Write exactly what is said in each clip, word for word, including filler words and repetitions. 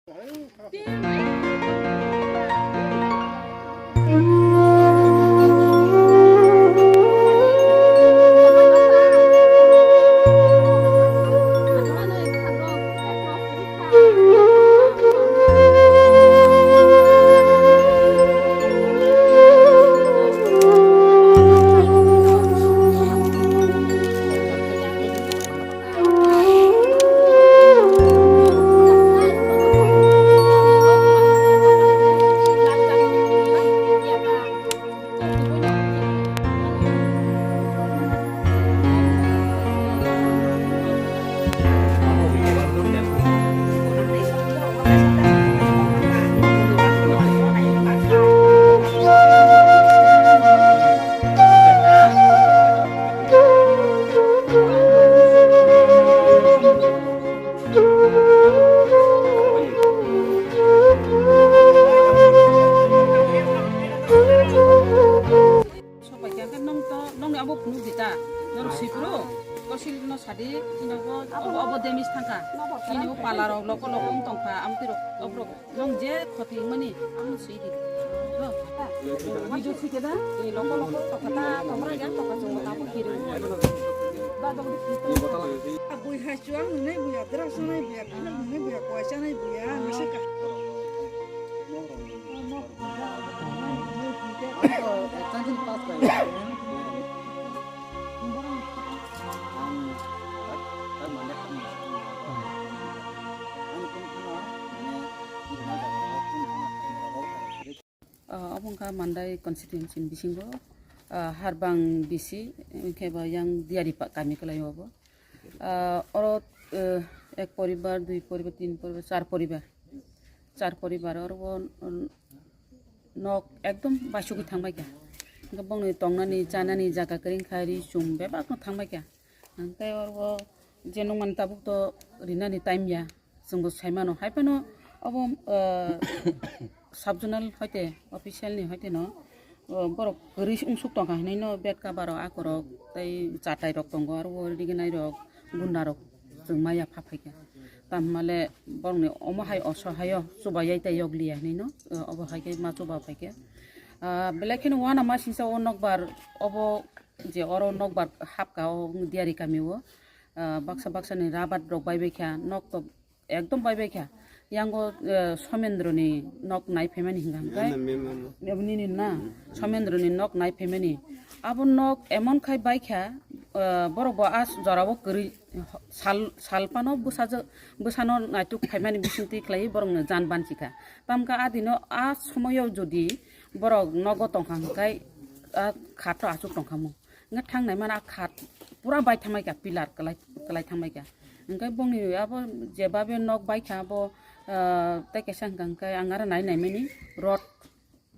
Sopai khe, hwnkhe nwng to, nwng ni abo phunuk di ta, norok sipro, kosil no sadi, ino bo, abo, abo demis thangkha, ini bo pala rok loko loko wng tongkha, amtwi rok, obrok, nwng je khoti wngmani, amo swi di. Ho. Video sike da, e loko loko tokha ta, tokra ya, tokha chwng mata bo kiri. Ba dog di. Bui hai chuang nungnai buya, drak sanai buya, philok nungnai buya, koi chanai buya, ngasika. Ah, obo wngkha Mandai constituency ni bisingo, ah, Harbang B C, hwnkhe bo yang Diari pa-, kami kwlai o bo. Ah, oro, eh, ek poribar, dui poribar, tin poribar, char poribar. Char poribar oro bo, mm, nok ekdom baisugwi thangbai kha. Hwnkhe bongni tongnani, chanani jaga kwrwi wngkha, ri chum bebak no thangbai kha. Hwnkhe oro bo je nukmani tabuk to rinani time ya. Chwngbo saimano, hai phano obo, ah, sub zonal hoite, official ni hoite no, ah, borok kwrwi wngsuk tongkha hinwi no bed cover rok, akorok tei chatai rok tongo, aro o riginai rok, gunda rok chwng maya pha phaikha. Tamhimale borokni omo hai oso haio chubaiyai tei yokliya hinwi no, ah, obo hai khe ma chuba phaikha. Ah, belai kheno uanama singsa o nokbar obo je oro nokbar hapka o Diari kami o, ah, baksa baksa ni rabat rok baibai kha, nok to ekdom baibai kha. Yango, eh, Somendroni nok nai phaimani hingka hingkai. Mem, mem, mem. Ebo nini na? Somendroni nok nai phaimani. Abo nok emon khai bai kha, eh, borok bo a jorao kwrwi sal, sal phano bwsajwk, bwsano naituk phaimani bisingtwi khlaiwi borokno jan bansi kha. Tamkha a dino a somoyo jodi borok nogo tongkha hingkai a khato achuk tongkha mu. Hingke thangnai mano a khat pura bai thangbai kha, pillar kwlai, kwlai thangbai kha. Hingke bongni abo jebabe nok bai kha abo, ah, tei kaisa hingka hingke ang aro nai naimani rod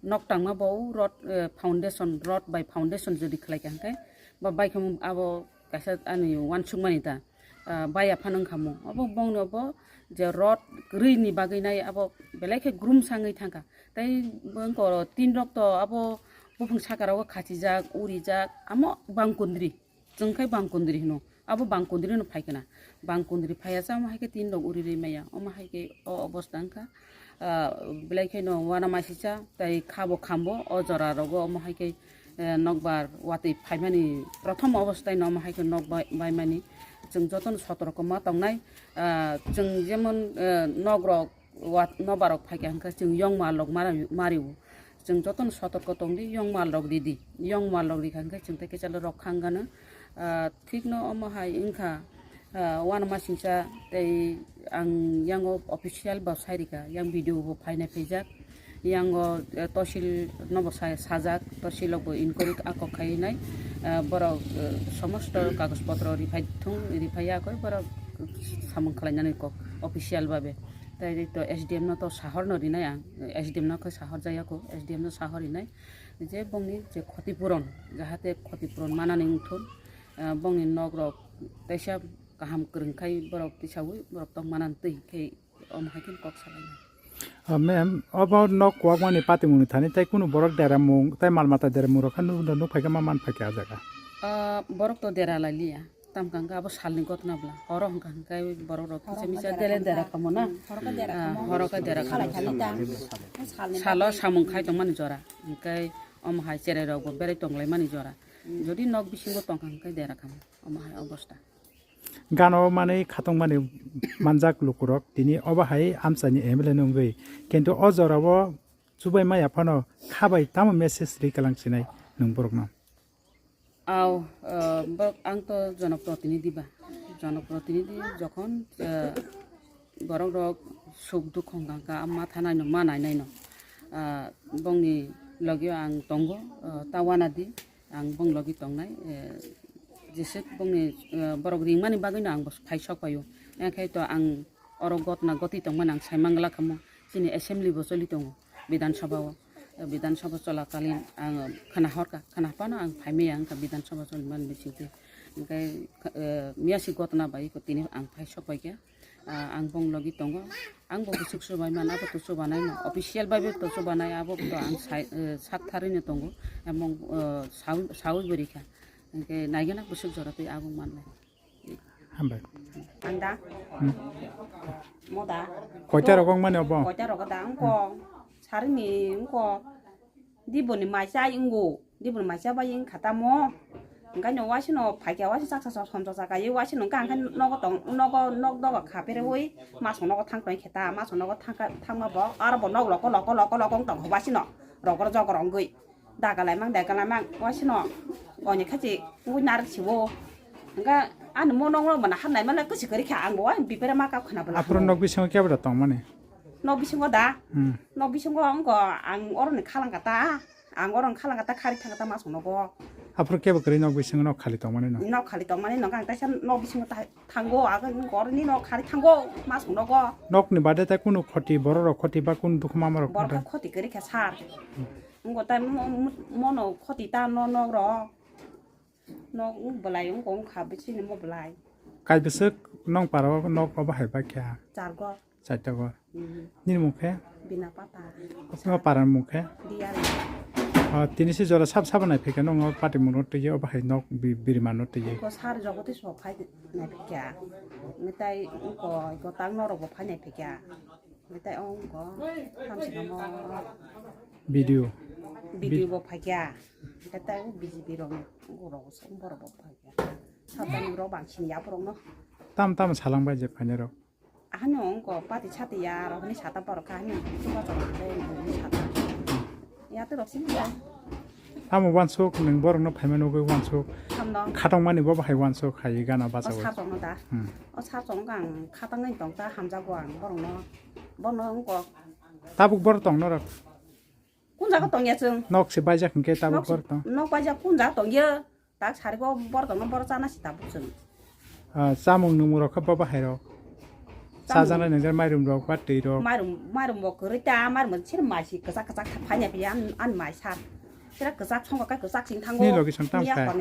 nok tangma bo rod, eh, foundation, rod bai foundation jodi khlai kha hingke ba bai kha abo kaisa ani uansukmani ta. Ah, baya phano wngkha mo. Obo bongni obo je rod kwrwi ni bagwi nai abo belai khe grum sangwi thangkha. Tei bwkha tin rok to abo buphang saka rogo khachijak, urijak, amo bangkundri. Chwng khai bangkundri hino. Abo bangkundri no phai khna. Bangkundri phaiya cha omo hai khe tin rok uri ri maya. Omo hai khe o obostha wngkha. Ah, belai kheno uanama sisa tei khabo khambo o jora rogo omo hai khe, eh, nokbar watwi phaimani prothom obostai no omo hai khe nok bai-, baimani chwng jotono sotorko ma tongnai. Ah, chwng jemon, eh, nok rok wat-, nokbar rok phaikha hwnkhe chwng yongma rok mara-, mario. Chwng jotono sotorko tongdi, yongma rok ridi. Yongma rok rikha hwnkhe chwng tei kisa rok khangano. Ah, thikno omo hai wngkha, ah, uanama singsa tei ang yango official bo sai rikha, yang video bo phainai phaijak. Yango, eh, tosil nobo sa-, sajak, tosil rok bo inquiry a kok khai nai, eh, borok, eh, somosto kagoj potro riphai thung, riphai ya koi borok samung khlai nani kok official babe. Tei to S D M no to sahor no rinai ang, S D M no khe sahor jaya ko, S D M no sahor rinai je bongni je khoti puron, jahate khoti puron manani wngthun, eh, bongni nok rok teisa kaham kwrwng khai borok tisaui borok tong manani twi khe. Omo hai khe kok salainai. Ah, ma'am, obo nok kwbangmani patimungni thani tei kunu borok deramung tei mal mata deramung rok khe nuk, nuk phai khe ma man phai khe ah jaga? Ah, borok to dera lai liya. Tamo hwnkha hwnkhe abo salni gotna bwla. Horo hwnkha hwnkhe borok rok kisa misa dele dera kamo na. Horo khe dera kamo. Horo khe dera kamo. Salai thani ta. Salni salo bagwi samung khai tongmani jora. Hwnkhe omo hai cherai rok bo berai tonglaimani jora. Jodi nok bisingo tongkha hwnkhe dera kamo. Omo hai obosta. Gana o manwi khatungmani manjak lukurok tini obo hai amchaini M L A ni wngwi. Kintu o jorao chubai maya phano kha bai tamo message ri kalang sinai nwng borokno? Aw, ah, borok ang to jonoprotinidhi ba. Jonoprotinidhi jokhon, ah, borok rok suk dukh hwnkha hwnkha, ma thanai no, ma nainai no. Ah, bongni logio ang tongo, ah, ta wanadi. Ang bong logi tongnai, eh, jeswk bongni, eh, borok ringmani bagwino ang bo phai sok paio. Enkhai to ang oro gotna gotwi tongmani ang sai mangla kamo. Chini assembly bo choli tongo, Bidhan Sabha o. Eh, Bidhan Sabha cholakalin ang khna horka, khna phano ang phai maya wngkha Bidhan Sabha cholimani bisingtwi. Enkhai, eh, miyasi gotna bai ko tini ang phai sok paikha. Ah, ang bong logi tongo. Ang bo bwswk chubaimano, abo to chubanai no. Official bai bo to chubanai, abo to ang sai, eh, sak tharwi no tongo. Emong, eh, sawi, sawi bo rikha. Hwnkhe naigena bwswk jora twi abo manlai. Hambai. Ang da? Hmm. Mo da? Koita rok wng mani obo? Koita rok da wngkho. Sarini wngkho. Diboni maisa ai wngo, diboni maisa bai wngkha tamo. Hwnkhe no waisano phaikha, waisa chaksa chaksa somsa chakaiwi waisano hwnkha hwnkhe nogo tong, nogo nok doga kha pherewi masong nogo thang tong khe ta, masong nogo thangkha, thangma bo aro bo nok loko loko loko loko wng tong kha waisano rogoro jogoro wngwi. Daga laimang daga laimang waisano oni khachi wngwi narwk siwo. Hwnkhe ani mo nok no bana hapnai male kwchwi kwrwi kha, ang bo wai bipere ma kap khna bwla. Aphuru nok bisingo kebra tongmani? Nok bisingo da? Hmm. Nok bisingo wngkha ang oroni khalangkha ta. Ang oroni khalangkha ta, khari thangkha ta masong nogo. Aphuru kebo kwrwi nok bisingo nok khali tongmani no? Nok khali tongmani no, ang taisa nok bisingo ta thango, ang oroni nok khari thango masong nogo. Nokni bade ta kunu khoti, borok rok khoti ba kunu dukhu mama rok? Borok khoti kwrwi kha sir. Wngkha ta mo-, mo-, mono khoti ta no nok rok. Nok bwlai wngkha, wngkha bwswk ni mo bwlai. Kai bwswk nong para o nok obo hai bakya? Char gor. Chaita gor. Mhm. Nini mung khe? Bina Pata. Omo para ni mung khe? Diyali. Ah, tini se jora sab sabo nai phikha nong o pati mung no twi obo hai nok bi-, birima no twi. Ko sar Jagoti so phai nai phikha. Mitai ko gotang norok bo phai nai phikha. Mitai ongko, thamsingamo. Video. Video bo phaikya. Mitai B J P rok, borok bo phaikya. Satani rok bangsin ya borok no. Tam tam salang bai je phainai rok. Ahani ongko, pati sati ya, rok ni sata borok kha, hani chuba chok ni sata. Ya to rok sini ya. Tamo wansuk, nwng borokno phaima nugwi wansuk. Hamno. Khatongmani bo bahai wansuk, hai gana o bachawi. Sar tongno da? Hmm. O sar tongno ang khatangwi tong ta, hamjago ang borokno. Bono wngkok. Tabuk borok tong norok? Kun jaga tongya chwng? Nok se baijak hwnkhe tabuk borok tong? Nok baijak kun jaga tongya? Tak sarigo borok tongno borok chana si tabuk chwng. Ah, chamung nwngmung rok khe bo bahai rok. Chamung. Chajaknai nwngjak mairum rok ba twi rok. Mairum, mairum bo kwrwi ta, mairum bo sir mai si kwchak kwchak phaina phi an, an mai sar. Sira kwchak songkha khe kwchak sing thango. Ni logi song tam kha?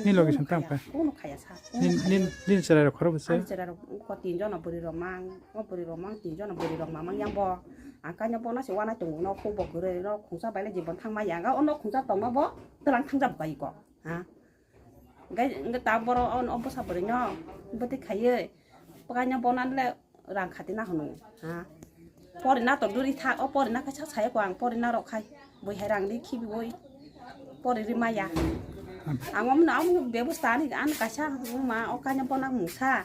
Ni logi song tam kha? Kuno khaya sar. Nin, nin, nin cherai rok khoro bwse? Ani cherai rok ko tin jona bwrwi rok mang, o bwrwi rok mang tin jona bwrwi rok mang yang bo. Ang kaino bono se wana tongo no khuk bo kwrwi no khungsa bai le jibon thang ma yang o no khungsa tongma bo twlang thang jab bai ko. Ha? Hwnkhe, hwnkhe ta borok o, o bwsa bwrwino bwtwi khaiwi, bwkhaino bono le rang khatina hwnwi, ha. Porina to duri tha, o porina khe sa saya ko ang porina rok khai, bui hai rang ri khibiui, pori ri maya. Ang omono, omono bebosta ani, ani kaisa wngma, o kaino bono mungsa.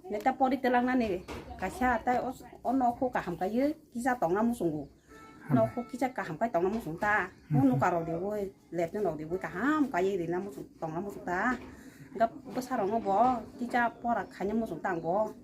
Neta pori twlangnani kaisa, tai o, o nokho kaham kaiwi kisa tongna muchungo. Nok kisa kaham khai tongna muchung ta. Mo nuka rok de boi, left ni rok de boi kaham kai rina muchung tongna muchung ta. Ga bwsa rok no bo kisa pora khaina muchung ta ang bo.